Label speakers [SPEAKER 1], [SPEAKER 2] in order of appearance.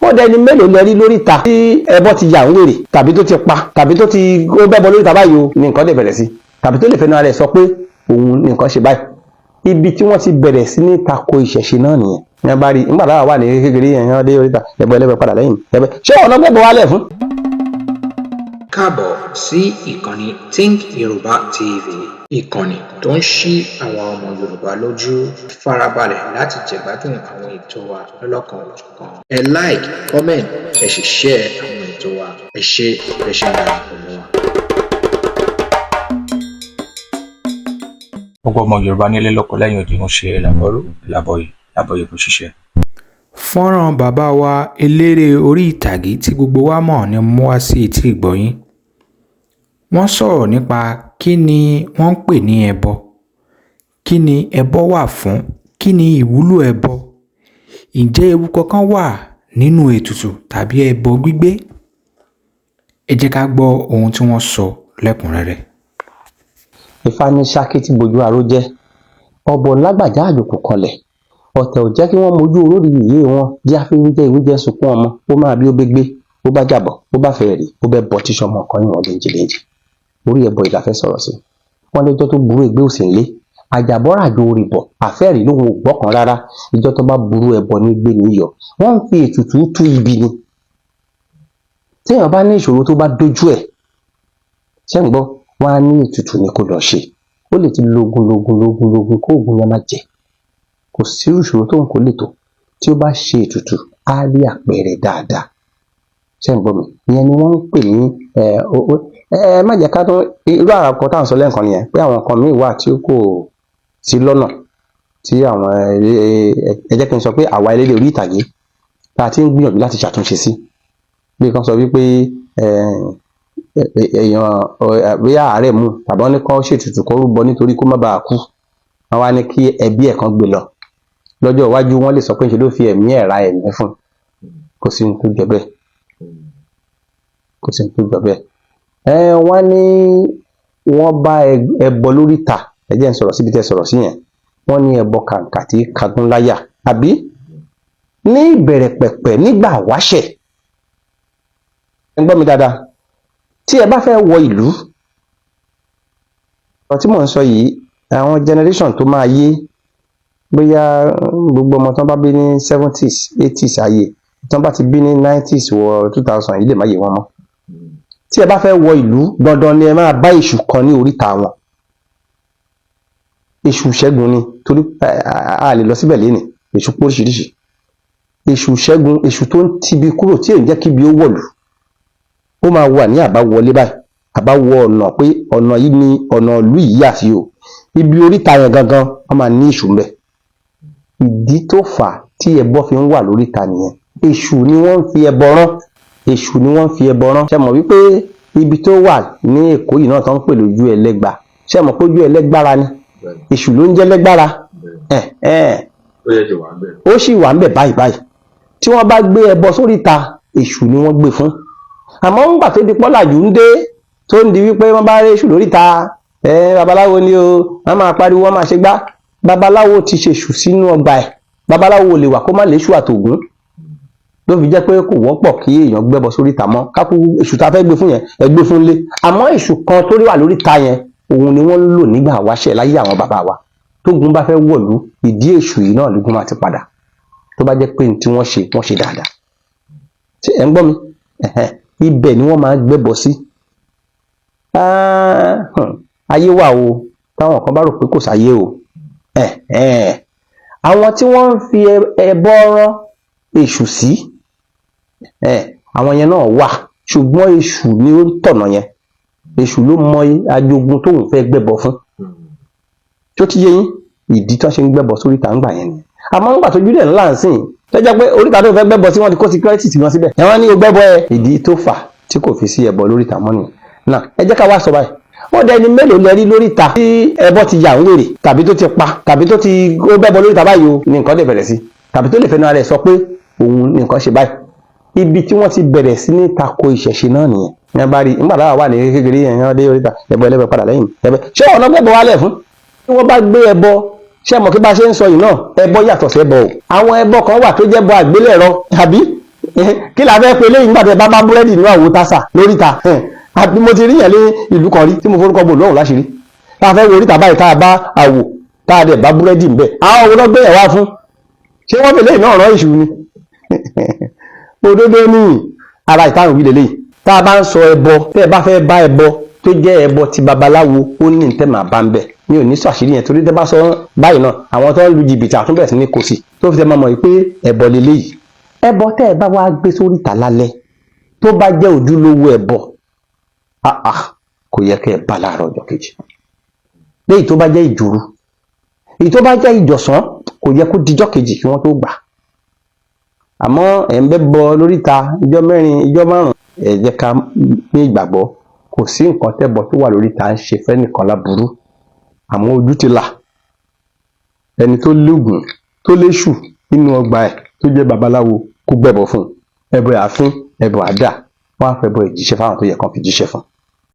[SPEAKER 1] Ó dẹni mélòó lẹ rí lórí ìta tí ẹbọ ti yà ń wèrè, tàbí tó ti pa, tàbí tó ti ó bẹ́bọ lórí ìta báyìí o ní nǹkan lè bẹ̀rẹ̀ sí, tàbí tó lè fẹnu ara ẹ̀ sọ pé òun ní nǹkan ṣe báyìí? Ibi tí wọ́n ti bẹ̀rẹ̀ sí ní tako ìṣẹ̀ṣe náà nìyẹn. Ní bá rí nígbà táwa wà ní kékeré yẹn, wọ́n dé oríta, ẹbọ ẹlẹ́bẹ̀ padà lẹ́yìn ẹbẹ. Ṣé ọ̀nà gbẹ́bọ wálẹ̀ fún?
[SPEAKER 2] Káàbọ̀ sí ìkànnì Think Yorùbá TV, ìkànnì tó ń ṣí àwa ọmọ Yorùbá lójú. Farabalẹ̀ láti jẹ̀gbádùn àwọn ètò wa lọ́lọ́kan-ò-jọ̀kan. Ẹ like, comment, ẹ sì share àwọn ètò wa. Ẹ ṣé bẹ́ ṣe ń darapọ̀ mọ́ wa.
[SPEAKER 3] Gbogbo ọmọ Yorùbá nílé lóko lẹ́yìn odi, ń ṣe làbọ̀rú làbọ̀yè làbọ̀yè kò ṣiṣẹ́.
[SPEAKER 2] Fọ́nrán bàbá wa eléré orí ìtàgé tí gbogbo wa mọ̀ ni mo mú wá sí etí ìgbọ́ yín. Wọ́n sọ̀rọ̀ nípa kí ni wọ́n ń pè ní ẹbọ, kí ni ẹbọ wà fún, kí ni ìwúlò ẹbọ, ǹjẹ́ ewu kankan wà nínú ètùtù tàbí ẹbọ gbígbé? Ẹ jẹ́ ká gbọ́ ohun tí wọ́n sọ lẹ́kùnrẹ́rẹ́.
[SPEAKER 1] Ifá ní ṣákí tí bojú aró jẹ́, ọ̀bọ̀ lágbàjá àjòkù kanlẹ̀, ọ̀tẹ̀ ò jẹ́ kí wọ́n mojú orórì yèyé wọn. Jẹ́ àfẹ́wé jẹ́ ìwé jẹ́ sunkún ọmọ, ó máa bí ó bégbé, ó bá jàbọ̀, ó bá fẹ́ẹ̀ rí, ó bẹ́ bọ́ tíṣọmọ ọmọ kan ìwọ̀n léńjì léńjì. Orí ẹbọ ìlà fẹ́ sọ̀rọ̀ sí. Wọ́n lẹ́jọ́ tó burú ẹgbẹ́ òsì ńlé àjàbọ́ràjò òrìbọ̀ àfẹ́ẹ̀rí lòun ò gbọ́kàn rárá. Ìjọ tó bá burú ẹbọ ní gbé ní iyọ̀. Wọ́n ń fi ètùtù tú ibi ni. Téèyàn bá ní ìṣòro tó bá dójú ẹ̀, ṣé ń gbọ́, wọ́n á ní ètùtù ni kó lọ ṣe. Ó lè ti logun logun logun logun kó oògùn yẹn má jẹ. Kò sí ìṣòro tóun kó lè tó, tí ó bá ṣe ètùtù, á rí àpẹẹrẹ dáadáa. Ṣé ń gbọ́ mi? Ìyẹn ni wọ́n ń pè ní ẹ ẹ má jẹ́ ká tó irú àwọn kan tá à ń sọ lẹ́ẹ̀kan nìyẹn, pé àwọn nǹkan míì wà tí kò sí lọ́nà tí àwọn ẹ jẹ́ kí n sọ pé àwa eléré orí ìtàgé tá a ti ń gbìyànjú láti ṣàtúnṣe sí, bí kan sọ wípé èèyàn bóyá àárẹ̀ mú, tàbí wọ́n ní kán ṣètùtù, kó rúbọ nítorí kó má bàa kú, wọ́n wá ní kí ẹbí ẹ̀ kan gbé lọ. Lọ́jọ́ iwájú, wọ́n lè sọ pé ńṣe ló fi ẹ̀mí ẹ̀ ra ẹ̀mí fún. Kò sí ohun tó jọ bẹ́ẹ̀, kò sí ohun tó jọ bẹ́ẹ̀. Wọ́n ní wọ́n bá ẹbọ lóríta. Ẹ jẹ́ n sọ̀rọ̀ síbi tẹ́ sọ̀rọ̀ sí yẹn. Wọ́n ní ẹbọ kàǹkà tí kagún láyà, àbí ní ìbẹ̀rẹ̀ pẹ̀pẹ̀ nígbà wáṣẹ̀. Ẹ gbọ́ mi dáadáa. Tí ẹ bá fẹ́ wọ ìlú, ọ̀rọ̀ tí mò ń sọ yìí, àwọn generation tó máa yé, bóyá gbogbo ọmọ tán bá bí ní 70s, 80s, ayé tán bá ti bí ní 90s wọ 2000 yìí lè má yé wọn mọ́. Tí ẹ bá fẹ́ wọ ìlú, dandan ni ẹ máa bá èṣù kan ní oríta wọn. Èṣù ṣẹ́gun ni, torí a lè lọ síbẹ̀ lénìí. Èṣù póríṣiríṣi. Èṣù ṣẹ́gun, èṣù tó ń tibi kúrò, tí èyí jẹ́ kíbi ó wọ̀lú, ó máa wà ní àbáwọlé báyìí, àbáwọ ọ̀nà, pé ọ̀nà yìí ni ọ̀nà ìlú yìí yà sí o. Ibi oríta yẹn gangan, wọ́n máa ní èṣù ńbẹ̀. Ìdí tó fà á tí ẹbọ fi ń wà lóríta nìyẹn. Èṣù ni wọ́n ń fi ẹbọ rán, èṣù ni wọ́n ń fi ẹbọ rán. Ṣe mọ̀ wípé ibi tó wà ní Èkó yìí náà tó ń pè lójú Ẹlẹ́gba, ṣe mọ̀ pé ojú ẹlẹ́gbára ni? Èṣù ló ń jẹ́ lẹ́gbára. Ó sì wà ńbẹ̀ báyìí báyìí. Tí wọ́n bá gbé ẹbọ sóríta, èṣù ni wọ́n gbé fún. Àmọ́ ńgbà tó di pọ́làjú ń dé, tó ń di wípé wọ́n bá rí èṣù lóríta, babaláwo ni o, wọ́n máa pariwo, wọ́n máa ṣe gbá. Babaláwo ti ṣèṣù sínú ọgbà ẹ̀. Babaláwo lè wà kó má léṣù àtògún. Ló fi jẹ́ pé kò wọ́pọ̀ kí èèyàn gbẹ́bọ sóríta mọ́. Kákú èṣù tá a fẹ́ gbé fún yẹn, ẹ gbé fún lé. Àmọ́ èṣù kan tó wà lóríta yẹn, òun ni wọ́n ń lò nígbà wáṣẹ̀ láyé àwọn bàbá wa. Tógun bá fẹ́ wọ̀lú, ìdí èṣù yìí náà lógun máa ti padà, tó bá jẹ́ pé ní tí wọ́n ṣe, wọ́n ṣe dáadáa. Ṣé ẹ̀ ń gbọ́ mi? Ibẹ̀ ni wọ́n máa gbẹ́bọ sí. Ayé wà o. Táwọn kan bá rò pé kò sáyé o, àwọn tí wọ́n ń fi ẹbọ rán èṣù sí, àwọn yẹn náà wà, ṣùgbọ́n èṣù ni ó ń tọ̀nà yẹn. Èṣù ló mọ ajogun tóun fẹ́ gbẹ́bọ fún. Tó ti yé yín, ìdí tó ṣe ń gbẹ́bọ sóríta ńgbà yẹn ni. Àmọ́ ńgbà tójú dẹ̀ ńlá ń sìn, tó jẹ́ pé oríta tó fẹ́ gbẹ́bọ sí, wọ́n ti kó security tí wọ́n síbẹ̀, ẹ̀ wọ́n ní o gbẹ́bọ ẹ. Ìdí tó fà tí kò fi sí ẹbọ lóríta mọ́ nìyẹn náà. Ẹ jẹ́ ká wá sọ báyìí. Ó dẹni mélòó lẹ rí lóríta tí ẹbọ ti yà ń wèrè, tàbí tó ti pa, tàbí tó ti ó bẹ́bọ lóríta báyìí o ní nǹkan lè bẹ̀rẹ̀ sí, tàbí tó lè fẹnu ara ẹ̀ sọ pé òun ní nǹkan ṣe báyìí? Ibi tí wọ́n ti bẹ̀rẹ̀ sí ní tako ìṣẹ̀ṣe náà nìyẹn. Ní bá rí nígbà táwa wà ní kékeré yẹn, wọ́n dé oríta, ẹbọ ẹlẹ́bẹ̀ padà lẹ́yìn ẹbẹ. Ṣé ọ̀nà gbẹ́bọ wálẹ̀ fún? Tí wọ́n bá gbé ẹbọ, ṣé mọ̀ kí bá ṣe ń sọ yìí náà, ẹbọ yàtọ̀ sí ẹbọ o. Àwọn ẹbọ kan wà tó jẹ́ bọ àgbélẹ̀rọ, àbí Kí la fẹ́ pe léyìn nígbà tẹ bá bá búrẹ́dì nínú àwo tásà lóríta? Àbí mo ti rí yẹn ní ìlú kan rí tí mo forúkọ bò lọ́hùn láṣìírí, tá a fẹ́ wo oríta báyìí, tá a bá àwò, tá a dẹ̀ bá búrẹ́dì ń bẹ̀. Àwọn wo ló gbé yẹn wá fún? Ṣé wọ́n fi léyìn náà rán èṣù ni? Òdodo ní ara ìtàn wí lélẹ́yìí. Tá a bá ń sọ ẹbọ, tẹ́ ẹ bá fẹ́ bá ẹbọ tó jẹ́ ẹbọ ti babaláwo, ó ní tẹ́ máa bá ń bẹ̀. Mi ò ní sọ àṣírí yẹn, torí tẹ́ bá sọ báyìí náà, àwọn tó ń lu jìbìtì àtúnbẹ̀ sí ní kò sí tó fi tẹ́ máa mọ̀ pé ẹbọ lélẹ́yìí. Ẹbọ tẹ́ ẹ bá wá gbé sórí ìta lálẹ́, tó bá jẹ́ ojúlówó ẹbọ, kò yẹ kẹ́ ẹ bá láàárọ̀ ọjọ́ kejì. Léyìí tó bá jẹ́ ìjòrú, èyí tó bá jẹ́ ìjọ̀sán, kò yẹ kó dijọ́ kejì kí wọ́n tó gbà. Àmọ́ ẹ̀ ń bẹ́ bọ lóríta ijọ́ 4, ijọ́ 5, ẹ jẹ́ ká ní ìgbàgbọ́. Kò sí nǹkan tẹ́bọ tó wà lóríta ń ṣe fẹ́nìkan láburú. Àmọ́ ojú ti là. Ẹni tó lóògùn, tó léṣù nínú ọgbà ẹ̀, tó jẹ́ babaláwo, kó gbẹ́bọ fún un. Ẹbọ àfín, ẹbọ àdá, wọ́n á fẹbọ ẹ̀ jíṣẹ́ fáwọn tó yẹ kán fi jíṣẹ́ fún.